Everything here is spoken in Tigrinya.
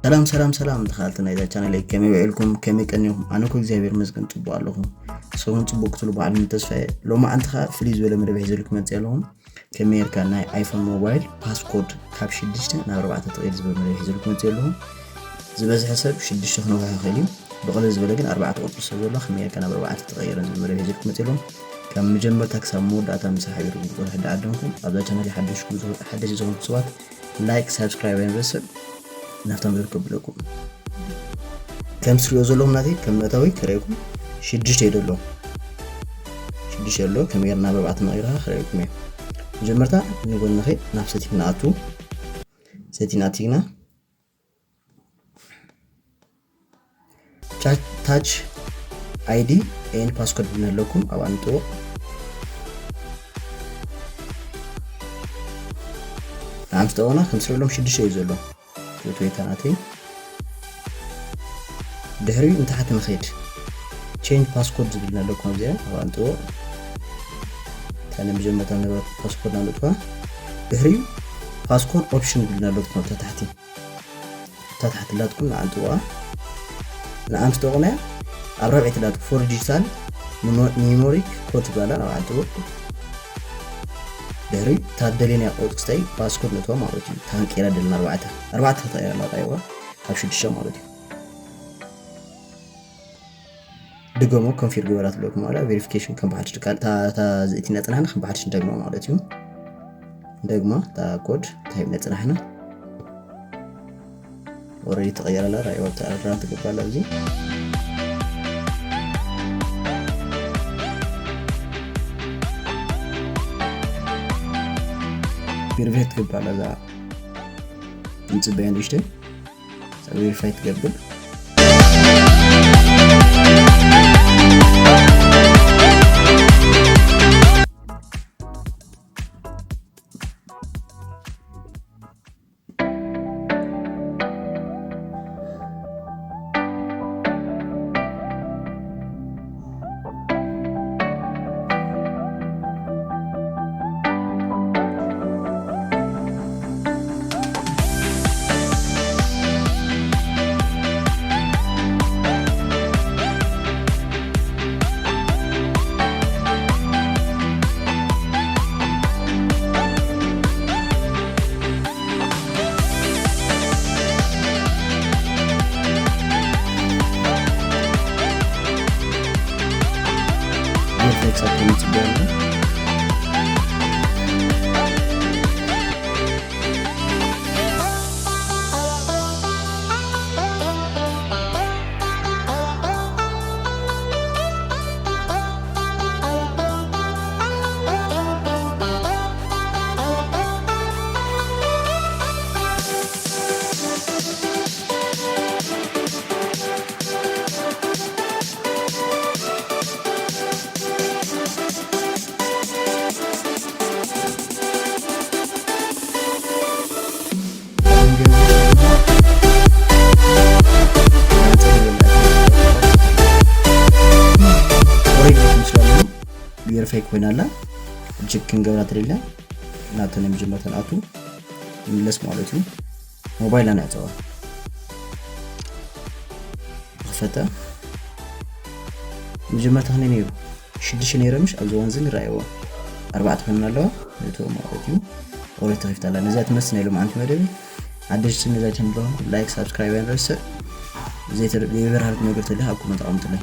ሰላም ሰላም ሰላም፣ ተኸታተልቲ ናይዛ ቻነል ከመይ ውዒልኩም? ከመይ ቀኒኹም? ኣነ እኮ እግዚኣብሔር ይመስገን ጽቡቕ ኣለኹ። ንስኹም ጽቡቕ ክትብሉ ባዕሉ ተስፋ እየ። ሎማዓንቲ ኸኣ ፍልይ ዝበለ መደብ ሒዘልኩም መጽእ ኣለኹ። ከመይ ጌርካ ናይ ኣይፎን ሞባይል ፓስኮድ ካብ ሽዱሽተ ናብ ኣርባዕተ ትቕይር ዝብል መደብ ሒዘልኩም መጽእ ኣለኹ። ዝበዝሐ ሰብ ሽዱሽተ ክነውሖ ይኽእል እዩ። ብቕልል ዝበለ ግን ኣርባዕተ ቁጽሪ ሰብ ዘሎ ከመይ ጌርካ ናብ ኣርባዕተ ትቕይር ዝብል መደብ ሒዘልኩም መጽእ ኣለኹ። ካብ መጀመርታ ክሳብ መወዳእታ ምሳይ ሓቢርኩም ክትሰርሑ እንዳዓደምኩ፣ ኣብዛ ቻነል ሓደሽ ዝኹ-፣ ሓደሽ ዝኾንኩም ሰባት ላይክ፣ ሳብስክራይብ ኣይንረስዕ። ናብታ መደብ ከብለኩም። ከም ትሪኦ ዘለኹም ናተይ ከም መእተዊ ከርእየኩም ሽዱሽተ እዩ ዘሎ። ሽዱሽተ ኣሎ፣ ከመይ ጌርና ናብ ኣርባዕተ መቒርና ከርእየኩም እየ። መጀመርታ ንጎኒ ንኸይድ፣ ናብ ሴቲንግ ንኣቱ። ሴቲንግ ኣቲግና ቻ-፣ ታች ኣይዲ ኤን ፓስኮድ ዝብል ኣለኩም፣ ኣብኣ ንጥውቕ። ንኣምስጠቕና ከም ትሪእሎም ሽዱሽተ እዩ ዘሎ። ክልተ ወይ ታናተይ። ድሕሪኡ ንታሕቲ ንኸይድ። ቼንጅ ፓስኮድ ዝብል ኣለኩም ኣብዚኣ፣ ኣብኣ ንጥውቕ። እታ ናይ መጀመርታ ነበረት ፓስኮድ ናምጥዋ። ድሕሪኡ ፓስኮድ ኦፕሽን ዝብል ኣለኩም ኣብታ ታሕቲ። እታ ታሕቲ ላትኩም ንኣንጥዋ። ንኣምስጠቕናያ ኣብ ራብዐይቲ ላትኩም ፎር ዲጂታል ኒሞ-፣ ኒሞሪክ ኮድ ትብላላ ንኣንጥዋ። ድሕሪ እታ ደሌናያ ቁጽሪ ፓስኮድ ነእትዋ ማለት እዩ። እታ ክንቀይራ ደለና ኣርባዕተ። ኣርባዕተ ተቐይራ ኣላ ጣይዋ ካብ ሽዱሽተ ማለት እዩ። ድገሞ ኮንፊር ግበራ ትብለኩም ማለት ቬሪፊኬሽን ከም ብሓድሽ ድቃል እታ፣ እታ ዝእቲና ጽናሕና ከም ብሓድሽ ንደግማ ማለት እዩ። ደግማ እታ ኮድ እንታይ ይብለ ጽናሕና ኦልሬዲ ተቐየረላ። ራእይ ወብታ ኣድራ ትግባላ ኣብዚ ቬሪፋይ ትግባላ እዛ እንጽበያ ንእሽተይ ቬሪፋይ ትገብር። ቬሪፋይ ክሳብ ተመጽእ ኣሎ። ኦሬዲ ምስ በሉ ቬሪፋይ ኮይና ኣላ። ቼክ ክንገብራ ተደልና ናብተን ናይ መጀመርተን ኣቱ ይምለስ ማለት እዩ። ሞባይል ኣነ ዕጸዋ ክፈተ። መጀመርታ ከመይ ነይሩ? ሽዱሽተ ነይረ ምሽ? ኣብዚ ዋንዝን ይረኣይዎ ኣርባዕተ ኮይና ኣለዋ። ነቶ ማለት እዩ። ኦሬዲ ተኸፊታ ኣላ። ነዚኣ ትመስል ናይ ሎማዓንቲ መደብ። ሓደሽቲ ነዛ ቻነል ዘለኹም ላይክ፣ ሳብስክራይብ ኣይንረስዕ። ዘይተረ-፣ ዘይበርሃልኩም ነገር ተሎ ኣብ ኮመንት ኣቐምጡለይ።